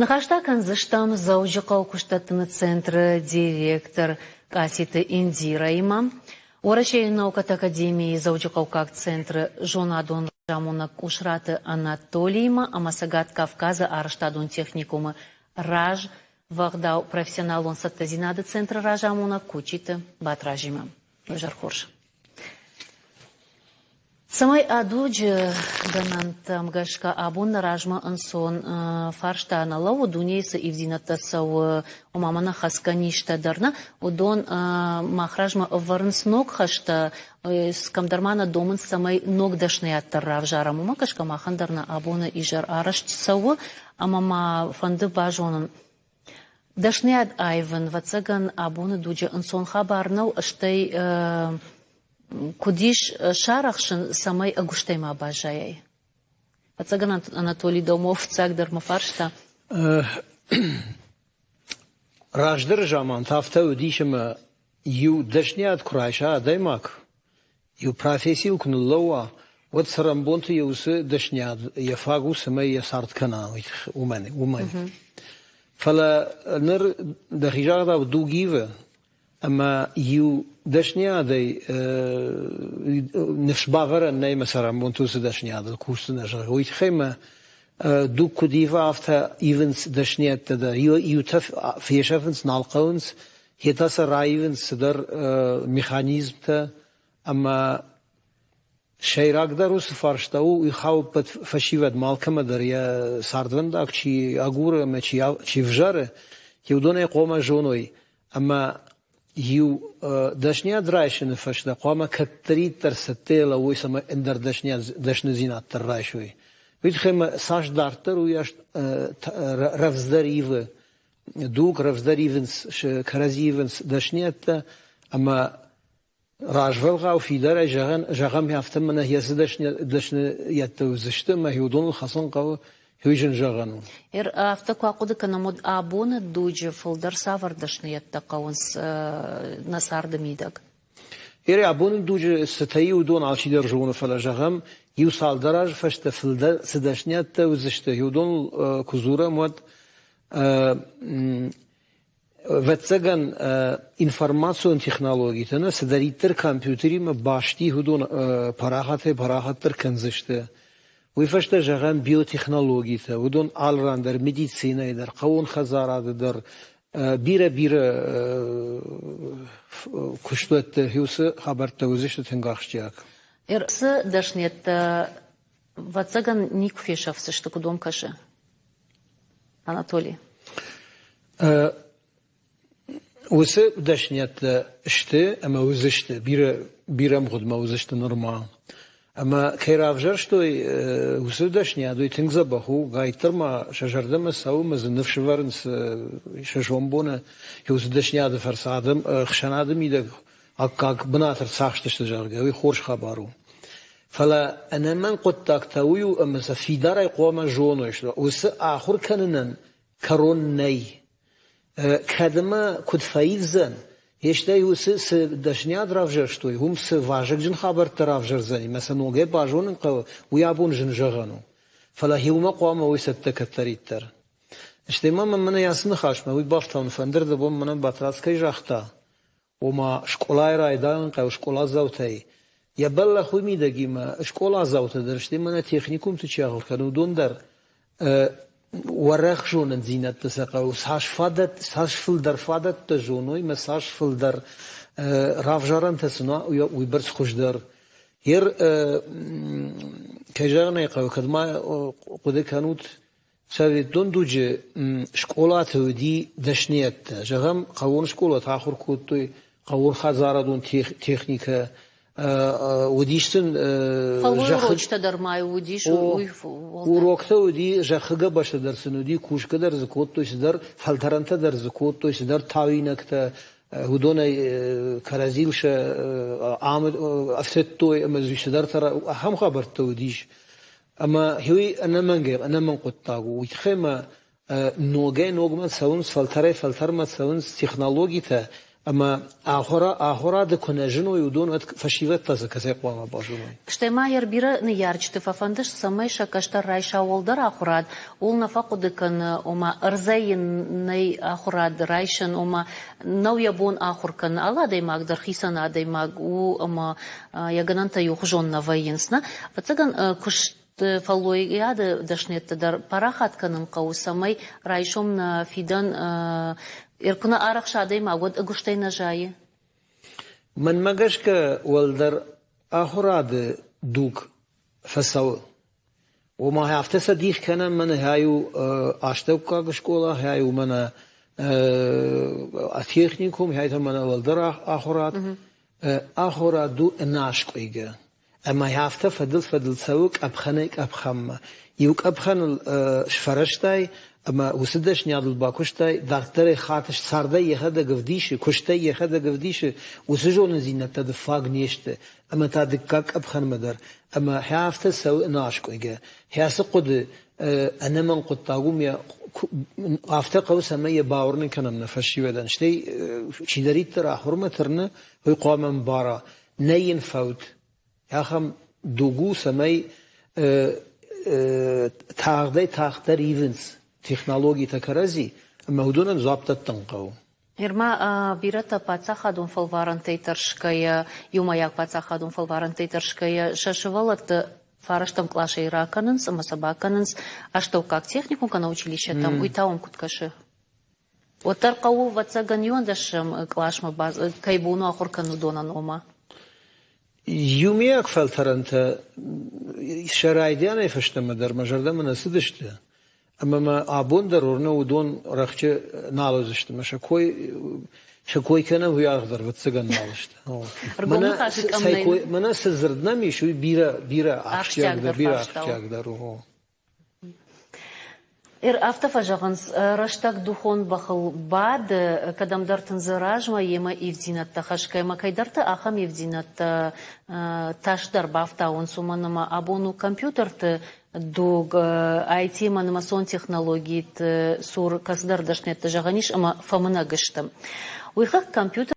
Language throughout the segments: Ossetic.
Ныхас та кӕндзыстӕм Дзӕуджыхъӕуы куыстдӕттыны центры директор Къаситы Индирӕимӕ, Уӕрӕсейы наукӕты академийы Дзӕуджыхъӕуккаг центры зонадон разамонӕг Къусраты Анатолиимӕ ӕмӕ Цӕгат Кавказы арӕзтадон техникумы развӕгъдау профессионалон цӕттӕдзинады центры разамонӕг Кучиты Батразимӕ. Изӕр хорз. Цӕмӕй ӕдуджы гӕнӕнтӕм гӕсгӕ абон нӕ размӕ ӕнцон фарста нӕ лӕууы, дунейы цы ивдзинӕдтӕ цӕуы, ома мӕнӕ хӕцгӕ низтӕ дӕр нӕ, уыдон мах размӕ ӕвӕрынц ног хӕстӕ, кӕмдӕр ма нӕ домынц, цӕмӕй ног дӕсныйад дӕр равзарӕм. Уымӕ гӕсгӕ махӕн дӕр нӕ абоны изӕр арӕзт цӕуы ӕмӕ ма фӕнды базонын, Дӕсныйад аивын, ӕвӕццӕгӕн, абоны дуджы ӕнцон хабар нӕу, стӕй куыд ис сарӕхсын, цӕмӕй ӕгуыстӕй ма баззайай? Ӕвӕццӕгӕн, Анатолий Домов фыццагдӕр мӕ фарста. Раздӕры заманты афтӕ уыдис, ӕмӕ иу дӕсныйад куы райса адӕймаг, иу профессийыл куы ныллӕууа, уӕд цӕрӕнбонты йӕ уыцы дӕсниад йӕ фаг у, цӕмӕй йӕ цард кӕна, уымӕн. уымӕн. Фӕлӕ ныр дӕхи загъдау дуг ивы, ӕмӕ иу дӕсниадӕй ныфс бавӕрӕн нӕй мӕ цӕрӕнбонты уыцы дӕсниадыл кусдзынӕ, зӕгъгӕ. Уый тыххӕй мӕ дуг куыд ива, афтӕ ивынц дӕсниӕдтӕ дӕр. Иутӕ фесӕфынц, нал хъӕуынц, йе та сӕ раивынц цыдӕр механизмтӕ ӕмӕ сӕйрагдӕр уыцы фарста у, уый хауы ӕппӕт фӕсивӕдмӕ, алкӕмӕ дӕр йӕ цардвӕндаг чи агуры ӕмӕ чи взары, уыдон ӕй хъуамӕ зоной ӕмӕ иу дӕсниад райсыны фӕстӕ хъуамӕ кӕддӕриддӕр цӕттӕйӕ лӕууой, цӕмӕй ӕндӕр дӕсныдзинад дӕр райсой. Уый тыххӕй ма цас дарддӕр, уыйас рӕвдздӕр ивы дуг, рӕвдздӕр ивынц, кӕрӕдзи ивынц дӕсниӕдтӕ ӕмӕ развӕлгъау фидарӕй зӕгъӕн, зӕгъӕм, афтӕ мӕнӕ йӕ цы дӕсныйӕдтӕ уыдзысты ӕмӕ уыдоныл хӕцын хъӕуы, уый зын зӕгъӕн у. Афтӕ куы ахъуыды кӕнӕм, уӕд абоны дуджы фылдӕр цавӕр дӕсныйӕдтӕ хъӕуынц нӕ царды мидӕг? Ери абоны дуджы цытӕ и, уыдон алчидӕр зоны, фӕлӕ зӕгъӕм, иу цалдӕр азы фӕстӕ фылдӕр цы дӕсниӕдтӕ уыдзысты, уыдоныл куы дзурӕм, уӕд Ӕвӕццӕгӕн, информацион технологитӕ нӕ цыдӕриддӕр компьютеримӕ баст и, уыдон парахатӕй-парахатдӕр кӕндзысты. Уый фӕстӕ, зӕгъӕм, биотехнологитӕ, уыдон алы ран дӕр, медицинӕйы дӕр, хъӕууон хӕдзарады дӕр, бирӕ-бирӕ куыстуӕтты уыцы хабӕрттӕ уыдзысты тынг ахсджиаг. Цы дӕсныйӕдтӕ, ӕвӕццӕгӕн, никуы фесӕфдзысты, куыд уӕм кӕсы? Анатолий. Уыцы дӕсниӕдтӕ сты ӕмӕ уыдзысты, бирӕ, бирӕ ӕмгъуыдмӕ уыдзысты нырма. Ӕмӕ кӕй равзӕрстой уыцы дӕсниад, уый тынг дзӕбӕх у. Гайддӕр ма сӕ зӕрдӕмӕ цӕуы ӕмӕ дзы ныфс ӕвӕрынц сӕ сомбоны уыцы дӕсниады фӕрцы адӕм ӕхсӕнады мидӕг аккаг бынат ӕрцахстысты, зӕгъгӕ, уый хорз хабар у. Фӕлӕ ӕнӕмӕнг хъуыддаг та уый у, ӕмӕ сӕ фидарӕй хъуамӕ зоной, уыцы ахуыр кӕнынӕн кӕрон нӕй. Кӕдмӕ куыд фӕивдзӕн, стӕй уыцы цы дӕсниад равзӕрстой, уым цы вазыгджын хабӕрттӕ равзӕрдзӕни ӕмӕ сӕ ногӕй базонын хъӕуы, уый абон зын зӕгъӕн у. Фӕлӕ иумӕ хъуамӕ уой цӕттӕ кӕддӕриддӕр. Стӕй ма мӕн мӕнӕ ацы ныхасмӕ уый бафтауын фӕндыр, дӕ мӕнӕн Батрадз кӕй загъта, ома скъолайы райдайӕн хъӕуы скъоладзаутӕй. Йӕ бӕллӕх уый мидӕгимӕ скъоладзаутӕ дӕр, стӕй мӕнӕ техникумты чи ахуыр кӕны, уыдон дӕр уӕрӕх зонындзинӕдтӕ сӕ хъӕуы, цас фадӕт, цас фылдӕр фадӕттӕ зоной ӕмӕ цас фылдӕр равзарӕнтӕ сын уа, уыйбӕрц хуыздӕр. Ер, кӕй зӕгъын ӕй хъӕуы, кӕд ма хъуыды кӕнут, Советон дуджы скъолаты уыди дӕсныйӕдтӕ. Зӕгъӕм, хъӕууон скъолаты ахуыр кодтой хъӕууонхӕдзарадон техникӕ, уыдис сын Фӕллой дӕр ма уыдис, уый Уроктӕ уыди, зӕххы гӕбӕзтӕ дӕр сын уыди, кусгӕ дӕр дзы кодтой, цыдӕр фӕлтӕрӕнтӕ дӕр дзы кодтой, цыдӕр тауинӕгтӕ, уыдонӕй кӕрӕдзийыл сӕ ӕфтыдтой ӕмӕ дзы цыдӕртӕ ахӕм хабӕрттӕ уыдис. Ӕмӕ уый ӕнӕмӕнгӕй ӕнӕмӕнг хъуыддаг у. Уый тыххӕй ма ногӕй-ногмӕ цӕуынц, фӕлтӕрӕй-фӕлтӕрмӕ цӕуынц технологитӕ. Ӕмӕ ахуырады куы нӕ зыной, уыдон уӕд фӕсивӕд та дзы кӕцӕй хъуамӕ базоной? Стӕй ма йӕ бирӕ ныййарджыты фӕфӕнды, цӕмӕй сӕ кӕстӕр райса уӕлдӕр ахуырад, ууыл нӕ фӕхъуыды кӕны, ома ӕрдзӕй йын нӕй ахуырад райсӕн, ома нӕу йӕ бон ахуыр кӕнын. Алы адӕймаг дӕр хицӕн адӕймаг у ӕмӕ йӕ гӕнӕнтӕ иухуызон нӕ вӕййынц. Нӕ? Ӕвӕццӕгӕн, куыст фӕллойады дӕсныйӕдтӕ дӕр парахат кӕнын хъӕуы, цӕмӕй райсом нӕ фидӕн куы нӕ арӕхса адӕймаг, уӕд ӕгуыстӕй нӕ зайы. Мӕнмӕ гӕсгӕ, уӕлдӕр ахуырады дуг фӕцӕуы. Ома афтӕ сӕ дих кӕнӕм, мӕнӕ хай у астӕуккаг скъола, хай у мӕнӕ техникум, хай та мӕнӕ уӕлдӕр ахуырад. Ахуырад у ӕнӕаскъуыйгӕ. Ӕмӕ афтӕ фӕдыл-фӕдыл цӕуы къӕпхӕнӕй къӕпхӕнмӕ. Иу къӕпхӕныл сфӕрӕзтай ӕмӕ уыцы дӕсниадыл бакуыстай, дарддӕр ӕй хатыс, цардӕй йӕхӕдӕг ӕвдисы, куыстӕй йӕхӕдӕг ӕвдисы, уыцы зонындзинӕдтӕ дын фаг не сты. Ӕмӕ та дыккаг къӕпхӕнмӕ дӕр. Ӕмӕ афтӕ цӕуы ӕнӕаскъуыйгӕ. Ацы хъуыды ӕнӕмӕнг хъуыддаг у, афтӕ хъӕуы, цӕмӕй йӕ бауырнын кӕнӕм нӕ фӕсивӕдӕн. Стӕй чидӕриддӕр ахуырмӕ тырны, уый хъуамӕ ӕмбара, нӕ йын фӕуд. Ахӕм дуг у, цӕмӕй тагъдӕй-тагъддӕр ивынц технологитӕ кӕрӕдзи, ӕмӕ уыдонӕн дзуапп дӕттын хъӕуы. Нырма бирӕтӕ паддзахадон фӕлварӕнтӕй тӕрсгӕйӕ, иумӕйаг паддзахадон фӕлварӕнтӕй тӕрсгӕйӕ сӕ сывӕллӕтты фарӕстӕм къласӕй ракӕнынц ӕмӕ сӕ бакӕнынц астӕуккаг техникум кӕнӕ училищӕтӕм. Уый та уӕм куыд кӕсы? Уӕддӕр хъӕуы, ӕвӕццӕгӕн, иуӕндӕсӕм къласмӕ кӕй бон у ахуыр кӕнын, уыдонӕн ома? Иумиаг фӕлтӕрӕнтӕ сӕ райдианӕй фӕстӕмӕ дӕр мӕ зӕрдӕмӕ нӕ цыдысты. Ӕмӕ мӕ абон дӕр уырны, уыдон рӕхджы нал уыдзысты. Мӕ сӕ кой кӕнӕм, уый аргъ дӕр ӕвӕццӕгӕн нал сты. Мӕнӕ цы дзырд нӕм ис, уый бирӕ, бирӕ ахсджиагдӕр, бирӕ ахсджиагдӕр у. Афтӕ фӕзӕгъынц, рӕстӕг духон бӕхыл бады, кӕдӕмдӕр тындзы размӕ йемӕ ивддзинӕдтӕ хӕсгӕ ӕмӕ кӕйдӕрты ахӕм ивддзинӕдтӕ тас дӕр бафтауынц, уымӕн ӕмӕ абон у компьютерты дуг, IT ӕмӕ нымӕцон технологиты цур кӕцыдӕр дӕсныйӕдтӕ зӕгъӕн ис ӕмӕ фӕмынӕг сты. Уый хыгъд компьютер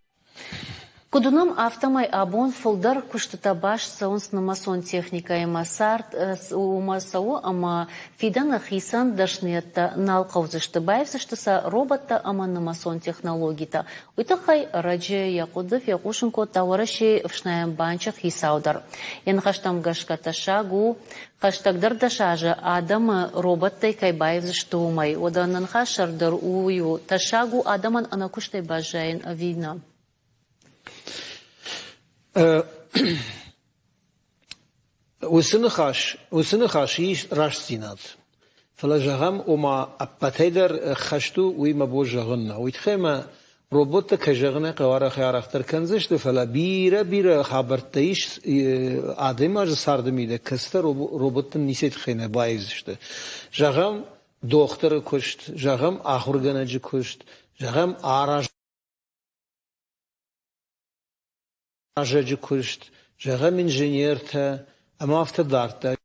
Куыд уынӕм, афтӕмӕй абон фылдӕр куыстытӕ баст цӕуынц нымӕцон техникӕимӕ. Цард уымӕ цӕуы ӕмӕ фидӕны хицӕн дӕсныйӕдтӕ нал хъӕудзысты, баивдзысты сӕ роботтӕ ӕмӕ нымӕцон технологитӕ. Уый тыххӕй ӕрӕджы йӕ хъуыды фехъусын кодта Уӕрӕсейы ӕфснайӕн банчы хицау дӕр. Йӕ ныхӕстӕм гӕсгӕ тӕссаг у, Хӕстӕгдӕр 10 азы адӕмы роботтӕй кӕй баивдзысты, уымӕй. Уӕдӕ нӕ ныхас сӕр дӕр уый у, тӕссаг у адӕмӕн ӕнӕкуыстӕй баззайын ӕви нӕ? Уыцы ныхас ис рӕстдзинад. Фӕлӕ зӕгъӕм, ома ӕппӕтӕй дӕр хӕст у, уый мӕ бон зӕгъын нӕу. Уый тыххӕй мӕ Роботтӕ, кӕй зӕгъын ӕй хъӕуы, арӕхӕй-арӕхдӕр кӕндзысты, фӕлӕ бирӕ-бирӕ хабӕрттӕ ис адӕймаджы царды мидӕг, кӕцытӕ роботтӕн ницӕй тыххӕй нӕ баивдзысты. Зӕгъӕм, дохтыры куыст, зӕгъӕм, ахуыргӕнӕджы куыст, зӕгъӕм, аразӕджы куыст, зӕгъӕм, инженертӕ ӕмӕ афтӕ дарддӕр.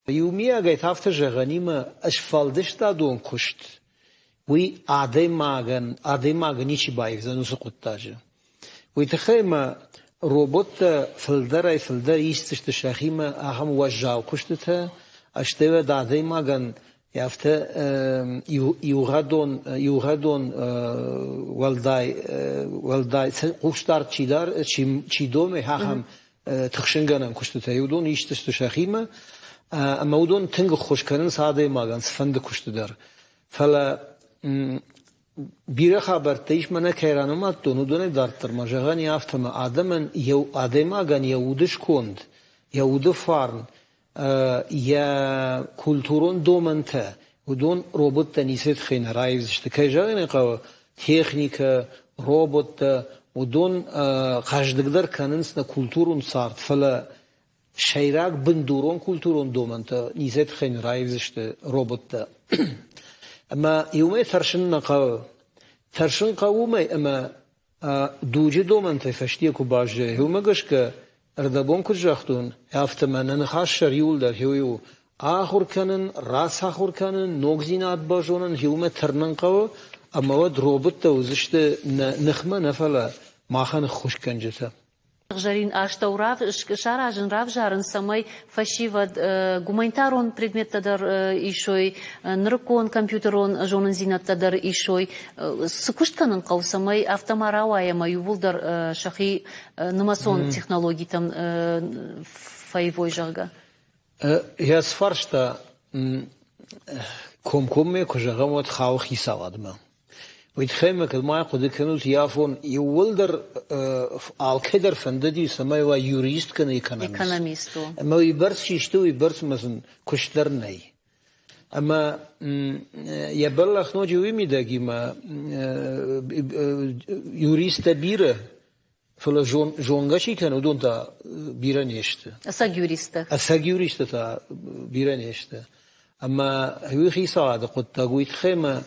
Иумиагӕй та афтӕ зӕгъӕнимӕ сфӕлдыстадон куыст уый адӕймагӕн адӕймагы ничи баивдзӕн уыцы хъуыддаджы. Уый тыххӕй ма роботтӕ фылдӕрӕй-фылдӕр исдзысты сӕхимӕ ахӕм уӕззау куыстытӕ, стӕй уӕд адӕймагӕн афтӕ иугъӕдон иугъӕдон уӕлдай уӕлдай хъусдард чи дары чи домы, ахӕм тыхсынгӕнӕн куыстытӕй уыдон исдзысты сӕхимӕ ӕмӕ уыдон тынг ӕххуыс кӕнынц адӕймагӕн цыфӕнды куысты дӕр. Фӕлӕ бирӕ хабӕрттӕ ис, мӕнӕ кӕй ранымадтон, уыдонӕй дарддӕр ма зӕгъӕн и афтӕ, ӕмӕ адӕмӕн йӕ адӕймагӕн йӕ уды сконд, йӕ уды фарн, йӕ культурон домӕнтӕ, уыдон роботтӕ ницы тыххӕй нӕ раивдзысты. Кӕй зӕгъын ӕй хъӕуы, техникӕ, роботтӕ, уыдон хъӕздыгдӕр кӕнынц нӕ культурон цард, фӕлӕ сӕйраг бындурон культурон домӕнтӕ ницӕй тыххӕй нӕ раивдзысты роботтӕ. Ӕмӕ иумӕ тӕрсын нӕ хъӕуы. Тӕрсын хъӕуы уымӕй, ӕмӕ дуджы домӕнтӕй фӕстийӕ куы баззайы, уымӕ гӕсгӕ ӕрдӕбон куыд загътон, афтӕ мӕ нӕ ныхас сӕр иуылдӕр хиуый у ахуыр кӕнын, рацахуыр кӕнын, ногдзинад базонын, иумӕ тырнын хъӕуы. Ӕмӕ уӕд роботтӕ уыдзысты нӕ ныхмӕ нӕ, фӕлӕ махӕн ӕххуысгӕнджытӕ. Сыгъзӕрин астӕу саразын, равзарын, цӕмӕй фӕсивӕд гуманитарон предметтӕ дӕр исой, нырыккон компьютерон зонындзинӕдтӕ дӕр исой. Цы куыст кӕнын хъӕуы, цӕмӕй афтӕ ма рауайа ӕмӕ иууылдӕр сӕхи нымӕцон технологитӕм фӕивой, зӕгъгӕ? Йӕ фарста комкоммӕ куы зӕгъӕм, уӕд хауы хицауадмӕ. Уый тыххӕй мӕ кӕд ма хъуыды кӕнут, йӕ афон иууылдӕр алкӕй дӕр фӕндыди, цӕмӕй уа юрист кӕнӕ экономист. Экономист у. Ӕмӕ уыйбӕрц систы, уыйбӕрц ӕмӕ сын куыст дӕр нӕй. Ӕмӕ йӕ бӕллӕх ноджы уый мидӕг и мӕ юристтӕ бирӕ, фӕлӕ зонгӕ чи кӕны, уыдон та бирӕ не сты. Ӕцӕг юристтӕ. Ӕцӕг юристтӕ та бирӕ не сты. Ӕмӕ уый хицауады хъуыддаг, уый тыххӕй мӕ,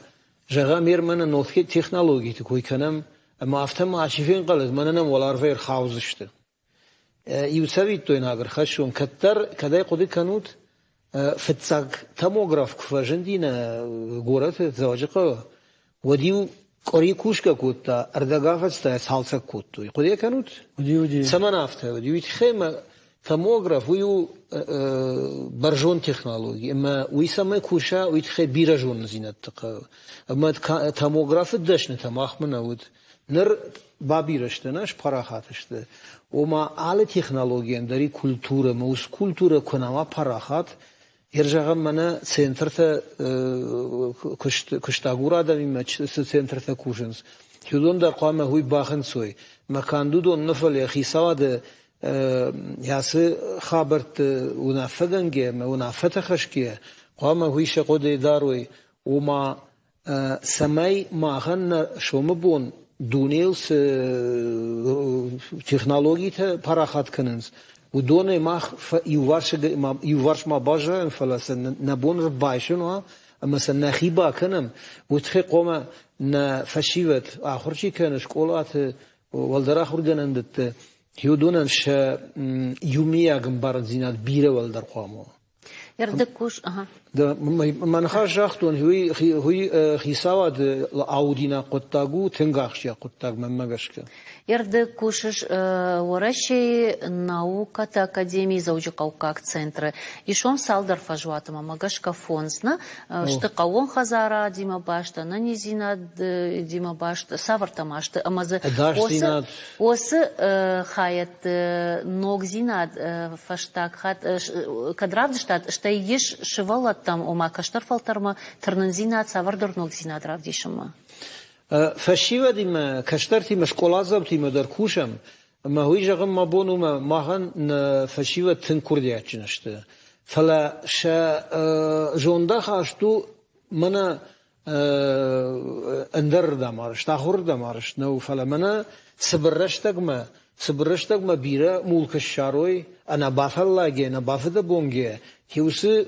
зӕгъӕм, мӕнӕ ног технологиты кой кӕнӕм, ӕмӕ афтӕ ма чи фенхъӕлӕд, мӕнӕ нӕм уӕларвӕй ӕрхаудзысты. Иу цӕвиттойнаг ӕрхӕссон, кӕддӕр, кӕдӕй хъуыды кӕнут, фыццаг томограф куы фӕзынди нӕ горӕты Дзӕуджыхъӕуы, уӕд-иу къуыри кусгӕ кодта, ӕрдӕгафӕдзтӕ цалцӕг кодтой. Хъуыды кӕнут? Уыди, уыди. Цӕмӕн афтӕ уыди? Уый тыххӕй ӕмӕ томограф уый у бӕрзонд технологи, ӕмӕ уый цӕмӕй куса, уый тыххӕй бирӕ зонындзинӕдты хъӕуы. Ӕмӕ томографы дӕснытӕ махмӕ нӕ уыд. Ныр бабирӕ сты, нӕ спарахат сты. Ома алы технологийӕн дӕр и культурӕ, ӕмӕ уыцы культурӕ куы нӕ уа парахат, Йер зӕгъӕм, мӕнӕ центртӕ куыстагур адӕмимӕ цы центртӕ кусынц, уыдон дӕр хъуамӕ уый бахынцой. Мӕ канд уыдон нӕ, фӕлӕ хицауады ацы хабӕртты уынаффӕгӕнгӕ ӕмӕ уынаффӕтӕ хӕсгӕ хъуамӕ уый сӕ хъуыдыйы дарой, ома цӕмӕй махӕн нӕ сомы бон дунейыл цы технологитӕ парахат кӕнынц, уыдонӕй мах иуварс ма баззайӕм, фӕлӕ сӕ нӕ бон ӕрбайсын уа ӕмӕ сӕ нӕхи бакӕнӕм, уый тыххӕй хъуамӕ нӕ фӕсивӕд ахуыр чи кӕны скъолаты, уӕлдӕр ахуыргӕнӕндӕтты, уыдонӕн сӕ иумиаг ӕмбарындзинад бирӕ уӕлдӕр хъуамӕ уа. Ӕрдӕгкус, ага. Да, мӕ ныхас загътон, уый хицауады аудинаг хъуыддаг у, тынг ахсджиаг хъуыддаг мӕнмӕ гӕсгӕ. Ӕрдӕг кусыс Уӕрӕсейы наукӕты академийы Дзӕуджыхъӕуккаг центры. Исон цалдӕр фӕзуаты мӕ гӕсгӕ фондз нӕ сты хъӕууон хӕдзарадимӕ баст, ӕнӕниздзинадимӕ баст, цавӕртӕ ма сты ӕмӕ дзы уыцы хайӕдты ногдзинад фӕстаг хатт кӕд равдыстат, стӕй ис сывӕллӕттӕм, ома кӕстӕр фӕлтӕрмӕ тырнындзинад цавӕрдӕр ногдзинад равдисынмӕ? Фӕсивӕдимӕ, кӕстӕртимӕ, скъоладзаутимӕ дӕр кусӕм, ӕмӕ уый зӕгъын мӕ бон у, махӕн нӕ фӕсивӕд тынг курдиатджын сты. Фӕлӕ сӕ зондахаст у мӕнӕ ӕндӕрырдӕм арӕзт, ахуырырдӕм арӕзт нӕу, фӕлӕ мӕнӕ цыбыр рӕстӕгмӕ бирӕ мулк ссарой, ӕнӕбафӕллагӕ, ӕнӕбафыдӕбонгӕ, уыцы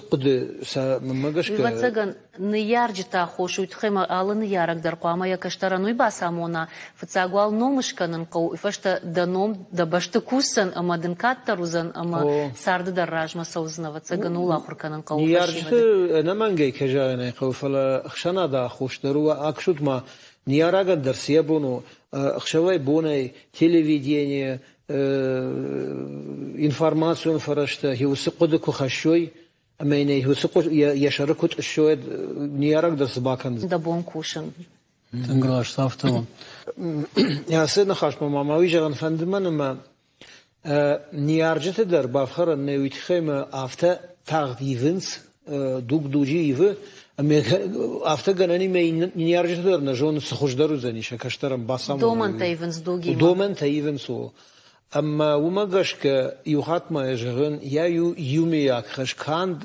хъуыды сӕ мӕнмӕ гӕсгӕ. Ӕвӕццӕгӕн, ныййарджыты аххос уый тыххӕй ма алы ныййарӕг дӕр хъуамӕ йӕ кӕстӕрӕн уый бацамона, фыццаг уал ном скӕнын хъӕуы, уый фӕстӕ дӕ ном дӕ бӕсты кусдзӕн ӕмӕ дын каддӕр уыдзӕн ӕмӕ царды дӕр размӕ цӕудзӕн, ӕвӕццӕгӕн, ууыл ахуыр кӕнын хъӕуы. Ныййарджыты ӕнӕмӕнгӕй кӕй зӕгъын ӕй хъӕуы, фӕлӕ ӕхсӕнады аххос дӕр у. Аксут ма, ныййарӕгӕн дӕр цы йӕ бон у, ӕхсӕвӕй-бонӕй телевидение, информацион фӕрӕзтӕ уыцы хъуыды куы хӕссой, ӕмӕ йын ӕй уыцы йӕ сӕры куы тъыссой, ныййарӕг дӕр цы бакӕндзӕн? Дӕ бон кусын. Тынг раст афтӕ у. Ацы ныхасмӕ ма мӕ уый зӕгъын фӕнды мӕн ӕмӕ ныййарджыты дӕр бафхӕрӕн нӕй уый тыххӕй ӕмӕ афтӕ тагъд ивынц, дуг дуджы ивы, ӕмӕ афтӕ гӕнӕн и, ныййарджыты дӕр нӕ зоны, цы хуыздӕр уыдзӕни сӕ кӕстӕрӕн бацамонын. Домӕнтӕ ивынц дугимӕ. Домӕнтӕ ивынц, о. Ӕмӕ уымӕ гӕсгӕ иу хатт ма йӕ зӕгъын, йӕ иу иумӕйаг хӕс канд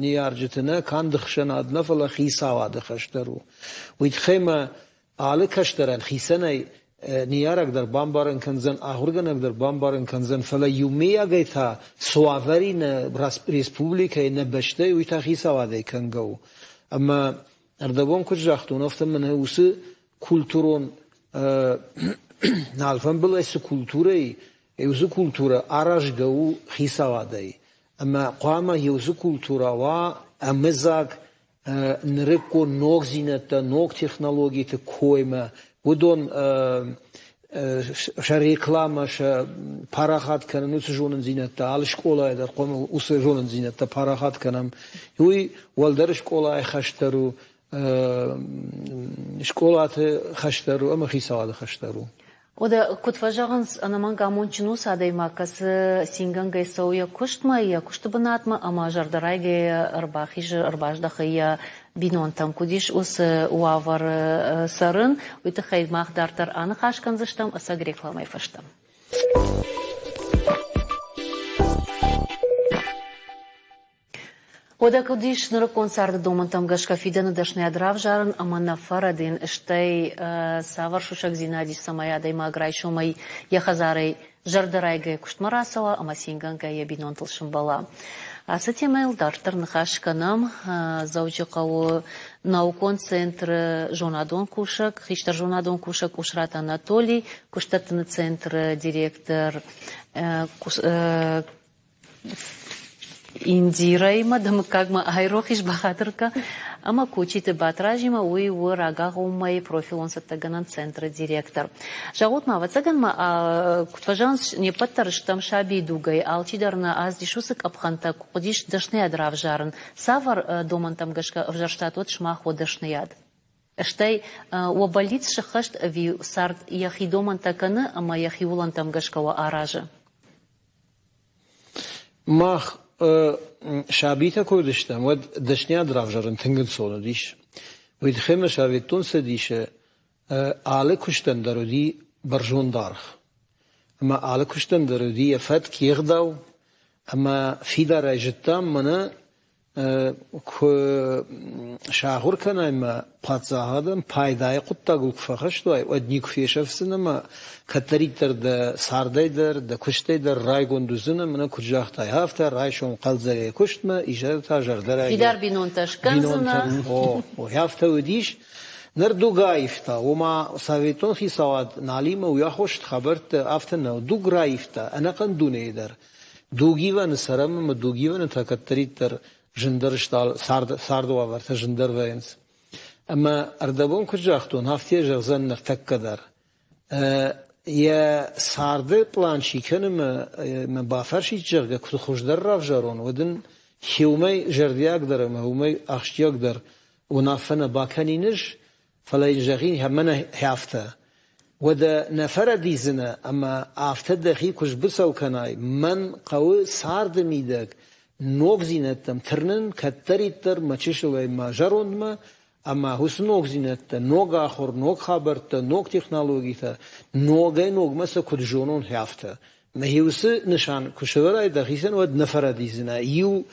ныййарджыты нӕ, канд ӕхсӕнад нӕ, фӕлӕ хицауады хӕс дӕр у. Уый тыххӕй ма алы кӕстӕрӕн хицӕнӕй ныййарӕг дӕр бамбарын кӕндзӕн, ахуыргӕнӕг дӕр бамбарын кӕндзӕн, фӕлӕ иумӕйагӕй та цы уавӕр и нӕ республикӕйы, нӕ бӕстӕйы, уый та хицауадӕй кӕнгӕ у. Ӕмӕ ӕрдӕбон куыд загътон, афтӕ мӕнӕ уыцы культурон алфамбылай цы культурӕ и, уыцы культурӕ аразгӕ у хицауадӕй. Ӕмӕ хъуамӕ уыцы культурӕ уа ӕмыдзаг. нырыккон ногдзинӕдтӕ, ног технологиты коймӕ, уыдон сӕ рекламӕ, сӕ парахат кӕнын уыцы зонындзинӕдтӕ, алы скъолайы дӕр хъуамӕ уыцы зонындзинӕдтӕ парахат кӕнӕм. Уый уӕлдӕр скъолайы хӕстӕр у, скъолаты хӕстӕр у ӕмӕ хицауады хӕстӕр у. Уӕдӕ, куыд фӕзӕгъынц, ӕнӕмӕнг амондджын уыцы адӕймаг, кӕцы цингӕнгӕ цӕуы йӕ куыстмӕ, йӕ куысты бынатмӕ ӕмӕ зӕрдӕрайгӕйӕ ӕрбахизы, ӕрбаздӕхы йӕ бинонтӕм. Куыд ис уыцы уавӕры цӕрын, уый тыххӕй мах дарддӕр аныхас кӕндзыстӕм ӕцӕг рекламӕйы фӕстӕ. Уӕдӕ куыд ис нырыккон царды домӕнтӕм гӕсгӕ фидӕны дӕсныйад равзарын ӕмӕ нӕ фӕрӕдин, стӕй цавӕр сусӕгдзинад ис, цӕмӕй адӕймаг райсомӕй йӕ хӕдзарӕй зӕрдӕрайгӕ куыстмӕ рацӕуа ӕмӕ цингӕнгӕ йӕ бинонтыл сымбӕла? Ацы темӕйыл дарддӕр ныхас кӕнӕм Дзӕуджыхъӕуы наукон центры зонадон кусӕг, хистӕр зонадон кусӕг Къусраты Анатолий, куыстдӕттыны центры директор Индирӕимӕ дӕ мыггагмӕ айрох ис, бахатыр кӕ. Ӕмӕ Кочиты Батразимӕ уый у рагагъоммӕйы профилон цӕттӕгӕнӕн центры директор. Зӕгъут ма, ӕвӕццӕгӕн ма куыд фӕзӕгъынц, не ппӕт дӕр стӕм сабийы дугӕй, алчидӕр нӕ аздис уыцы къӕпхӕнтӕ, куы хъуыдис дӕсныйад равзарын. Цавӕр домӕнтӕм гӕсгӕ ӕвзӕрстат уӕд сымах уӕ дӕсныйад? Стӕй уӕ бӕллиц сыххӕст ӕви цард йӕхи домӕнтӕ кӕны ӕмӕ йӕхи уылӕнтӕм гӕсгӕ уӕ аразы? Мах сабитӕ куы уыдыстӕм, уӕд дӕсниад равзарын тынг ӕнцон уыдис. Уый тыххӕй ма Советон Цӕдисы алы куыстӕн дӕр уыди бӕрзонд аргъ. Ӕмӕ алы куыстӕн дӕр уыди йӕ фӕтк, йе гъдау, ӕмӕ фидарӕй зыдтам, мӕнӕ Куы сахуыр кӕнай мӕ паддзахадӕн пайдайы хъуыддагыл куы фӕхӕст уай, уӕд никуы фесӕфдзынӕ ӕмӕ кӕддӕриддӕр дӕ цардӕй дӕр, дӕ куыстӕй дӕр райгонд уыдзынӕ, мӕнӕ куыд загътай, афтӕ райсом хъӕлдзӕгӕй куыстмӕ, изӕры та зӕрдӕрайгӕ. Фидар бинонтӕ скӕндзынӕ. О, афтӕ уыдис. Ныр дуг аивта, ома советон хицауад налимӕ уый аххост хабӕрттӕ афтӕ нӕу. Дуг раивта ӕнӕхъӕн дунейы дӕр. Дугивӕны цӕрӕм ӕмӕ дугивӕны та кӕддӕриддӕр зындӕр царды уавӕртӕ зындӕр вӕййынц. Ӕмӕ ӕрдӕбон куыд загътон, афтӕ зӕгъдзӕн ныртӕккӕ дӕр. Йӕ царды пълан чи кӕны мӕ бафӕрсид, зӕгъгӕ, куыд хуыздӕр равзарон, уӕд ын уымӕй зӕрдиагдӕр ӕмӕ уымӕй ахсджиагдӕр уынаффӕ нӕ бакӕнин ӕз, фӕлӕ йын зӕгъин, мӕнӕ афтӕ. Уӕдӕ нӕ фӕрӕдидзынӕ ӕмӕ афтӕ дӕхи куы сбыцӕу кӕнай, мӕн хъӕуы царды мидӕг ногдзинӕдтӕм тырнын кӕддӕриддӕр мӕ чысылӕй мӕ зӕрондмӕ, ӕмӕ уыцы ногдзинӕдтӕ, ног ахуыр, ног хабӕрттӕ, ног технологитӕ ногӕй-ногмӕ сӕ куыд зонон, афтӕ. Мӕхи уыцы нысан куы сӕвӕрай дӕхицӕн, уӕд нӕ фӕрӕдидзынӕ. Иу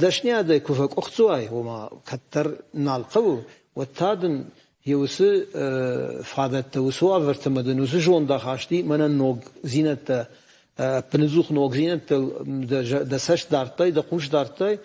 дӕсниадӕй куы фӕкъуыхцы уай, ома кӕддӕр нал хъӕуы, уӕд та дын йе уыцы фадӕттӕ, уыцы уавӕртӕ ӕмӕ дын уыцы зондахаст и мӕнӕн ногдзинӕдтӕ, ӕппынӕдзух ногдзинӕдтыл дӕ цӕст дардтай, дӕ хъус дардтай,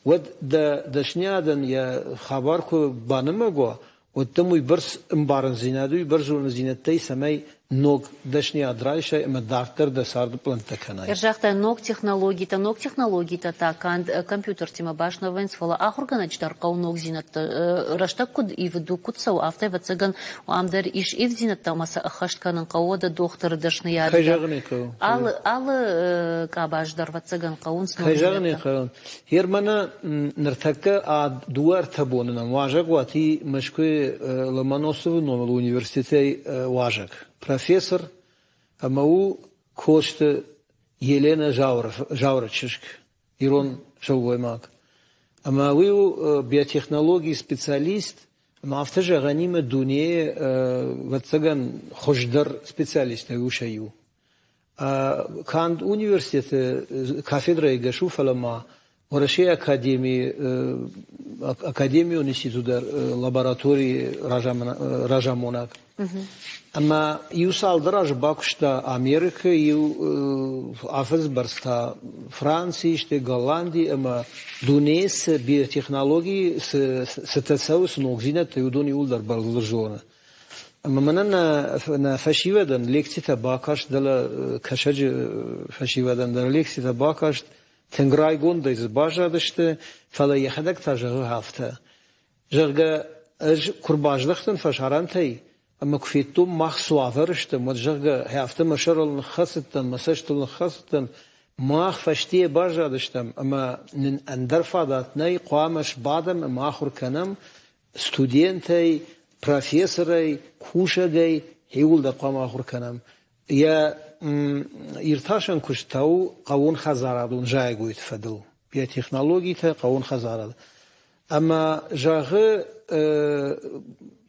уӕд дӕ дӕсниадӕн йӕ хабар куы банымӕг уа, уӕд дӕм уыйбӕрц ӕмбарындзинад, уыйбӕрц зонындзинӕдтӕй, цӕмӕй ног дӕсниад райсай ӕмӕ дарддӕр дӕ царды пълӕнттӕ кӕнай. Загътай, ног технологитӕ, ног технологитӕ та канд компьютертимӕ баст нӕ вӕййынц, фӕлӕ ахуыргӕнӕджы дӕр хъӕуы ногдзинӕдтӕ. Рӕстӕг куыд ивы, дуг куыд цӕуы, афтӕ, ӕвӕццӕгӕн, ам дӕр ис ивддзинӕдтӕ ӕмӕ сӕ ӕххӕст кӕнын хъӕуы уӕдӕ дохтыры дӕсныйад. Кӕй зӕгъын ӕй хъӕуы. Алы, алы къабаз дӕр, ӕвӕццӕгӕн, хъӕуынц Кӕй зӕгъын ӕй хъӕуы. Германы ныртӕккӕ дыууӕ-ӕртӕ боны нӕм уазӕгуат и Мӕскуыйы Ломоносовы номыл университетӕй уазӕг, профессор ӕмӕ у Косты Еленӕ Зауры чызг, ирон сылгоймаг. Ӕмӕ уый у биотехнологийы специалист, ӕмӕ афтӕ зӕгъӕнимӕ дунейы, ӕвӕццӕгӕн, хуыздӕр специалисттӕй у сӕ иу. Канд университеты кафедрӕйы гӕс у, фӕлӕ ма Уӕрӕсейы академийы академион институт дӕр лабораторийы разамонӕг. Ӕмӕ иу цалдӕр азы бакуыста Америкӕйы, иу афӕдзы бӕрц та Францийы, стӕй Голландийы ӕмӕ дунейы цы биотехнологи цытӕ цӕуы, цы ногдзинӕдтӕ, уыдон иууылдӕр бӕлвырд зоны. Ӕмӕ мӕнӕн нӕ фӕсивӕдӕн лекцитӕ бакаст, дӕлӕ кӕсӕджы фӕсивӕдӕн дӕр лекцитӕ бакаст. Тынг райгондӕй дзы баззадысты, фӕлӕ йӕхӕдӕг та зӕгъы афтӕ, зӕгъгӕ, ӕз куы рбаздӕхтӕн фӕсарӕнтӕй ӕмӕ куы федтон, мах цы уавӕры стӕм, уӕд, зӕгъгӕ, афтӕ мӕ сӕрыл ныххӕцыдтӕн, мӕ цӕстыл ныххӕцыдтӕн, мах фӕстейӕ баззадыстӕм ӕмӕ нын ӕндӕр фадат нӕй, хъуамӕ сбадӕм ӕмӕ ахуыр кӕнӕм студентӕй, профессорӕй, кусӕгӕй, иууылдӕр хъуамӕ ахуыр кӕнӕм. Йӕ иртасӕн куыст та у хъӕууонхӕдзарадон зайӕгойты фӕдыл, биотехнологитӕ, хъӕууонхӕдзарад. Ӕмӕ зӕгъы,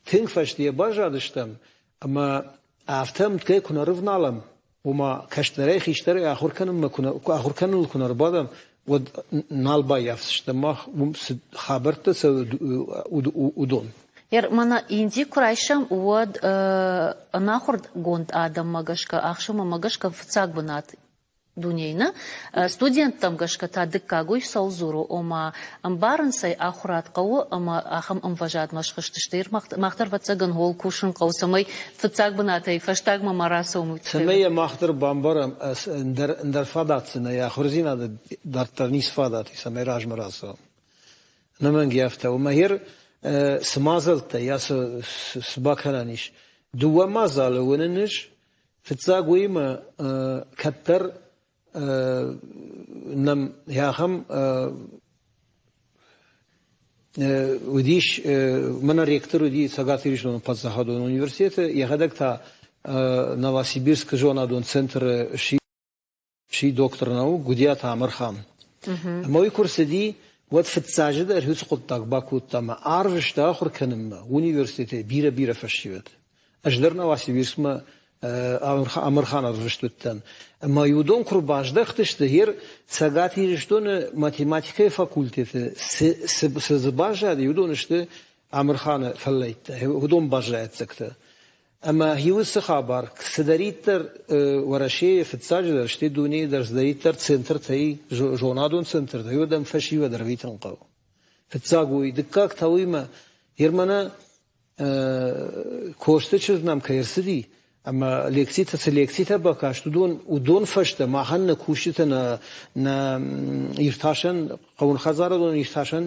тынг фӕстийӕ баззадыстӕм, ӕмӕ афтӕ ӕмткӕй куы нӕ рывналӕм, ома кӕстӕрӕй хистӕрӕй ахуыр кӕнынмӕ куы ахуыр кӕныныл куы нӕ рбадӕм, уӕд нал баййафдзыстӕм мах уым цы хабӕрттӕ цӕуы, уыдон. Мӕнӕ Инди куы райсӕм, уӕд ӕнахуыргонд адӕммӕ гӕсгӕ, ӕхсӕнмӕ гӕсгӕ фыццаг бынат дунейы нӕ. Студенттӕм гӕсгӕ та дыккаг уый цӕуыл дзуры, ома ӕмбарынц ӕй, ахуырад хъӕуы ӕмӕ ахӕм ӕмвӕзадмӕ схызтысты. Мах дӕр, ӕвӕццӕгӕн, хол кусын хъӕуы, цӕмӕй фыццаг бынатӕй фӕстагмӕ ма рацӕуӕм. Цӕмӕй йӕ мах дӕр бамбарӕм, ӕндӕр фадат сын нӕй, ахуырдзинады дарддӕр ницы фадат и, цӕмӕй размӕ рацӕуӕм. Ӕнӕмӕнг афтӕ у. Мӕгӕр цы мадзӕлттӕ йӕ цы бакӕнӕн ис? Дыууӕ мадзалы уынын ис. Фыццаг уыимӕ кӕддӕр нӕм ахӕм уыдис, мӕнӕ ректор уыди Цӕгат Ирыстоны паддзахадон университеты, йӕхӕдӕг та Новосибирскы зонадон центры сси доктор наук Гуыдиаты Амырхан. Ӕмӕ уый куы рцыди, уӕд фыццаджыдӕр уыцы хъуыддаг бакодта ӕмӕ арвыста ахуыр кӕнынмӕ университетӕй бирӕ-бирӕ фӕсивӕд. Ӕз дӕр Новосибирскмӕ Амырхан ӕрвыст уыдтӕн. Ӕмӕ уыдон куы рбаздӕхтысты, гъер Цӕгат Ирыстоны математикӕйы факультеты цы дзы баззади, уыдон сты Амырханы фӕллӕйттӕ, уыдон баззайӕццӕгтӕ. Ӕмӕ уыцы хабар цыдӕриддӕр Уӕрӕсейы фыццаджыдӕр, стӕй дунейы дӕр цыдӕриддӕр центртӕй, зонадон центртӕй, уӕд ӕм фӕсивӕд ӕрвитын хъӕуы. Фыццаг уый, дыккаг та уыимӕ, Германы Косты чызг нӕм кӕй ӕрцыди, ӕмӕ лекцитӕ цы лекцитӕ бакаст, уыдон фӕстӕ махӕн нӕ кусджытӕ нӕ иртасӕн, хъӕуынхӕдзарадон иртасӕн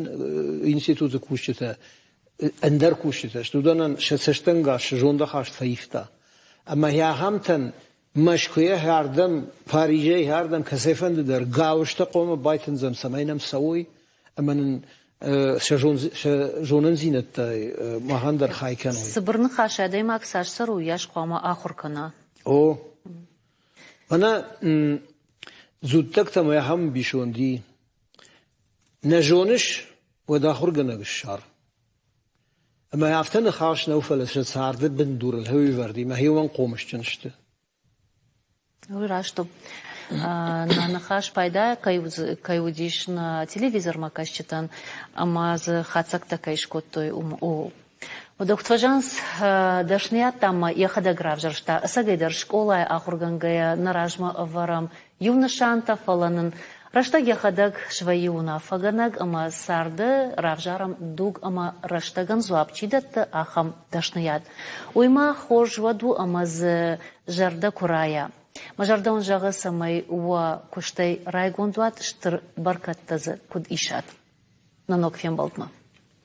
институты кусджытӕ ӕндӕр кусджытӕ сты, уыдонӕн сӕ цӕстӕнгас, сӕ зондахаст фӕивта. Ӕмӕ ахӕмтӕн Мӕскуыйӕ ардӕм, Парижӕй ардӕм, кӕцӕйфӕнды дӕр гауызтӕ хъуамӕ байтындзӕм, цӕмӕй нӕм цӕуой ӕмӕ нын сӕ зонындзинӕдтӕй махӕн дӕр хай кӕной. Цыбыр ныхас адӕймаг цас цӕры, уыйас хъуамӕ ахуыр кӕна. О. Мӕнӕ дзуттӕгтӕм ахӕм ӕмбисонд и. Нӕ зоныс, уӕд ахуыргӕнӕг ссар. Ӕмӕ афтӕ ныхас нӕу, фӕлӕ сӕ царды бындурыл хиуӕвӕрдимӕ хиуӕн хъомысджын сты. Уый раст у. Нӕ ныхас пайда кӕй уыдис нӕ телевизормӕ кӕсджытӕн ӕмӕ дзы хатдзӕгтӕ кӕй скодтой, ууыл. Уӕдӕ куыд фӕзӕгъынц, дӕсныйад та ма йӕхӕдӕг равзӕрста. Ӕцӕгӕйдӕр скъолайы ахуыргӕнгӕйӕ нӕ размӕ ӕвӕрӕм иу нысантӕ, фӕлӕ нын рӕстӕг йӕхӕдӕг свӕййы уынаффӕгӕнӕг ӕмӕ царды равзарӕм дуг ӕмӕ рӕстӕгӕн дзуапп чи дӕтты, ахӕм дӕсныйад. Уый ма хорз уӕд у ӕмӕ дзы зӕрдӕ куы райа. Мӕ зӕрдӕ уын зӕгъы, цӕмӕй уӕ куыстӕй райгонд уат, стыр бӕркӕдтӕ дзы куыд исат. Нӕ ног фембӕлдмӕ.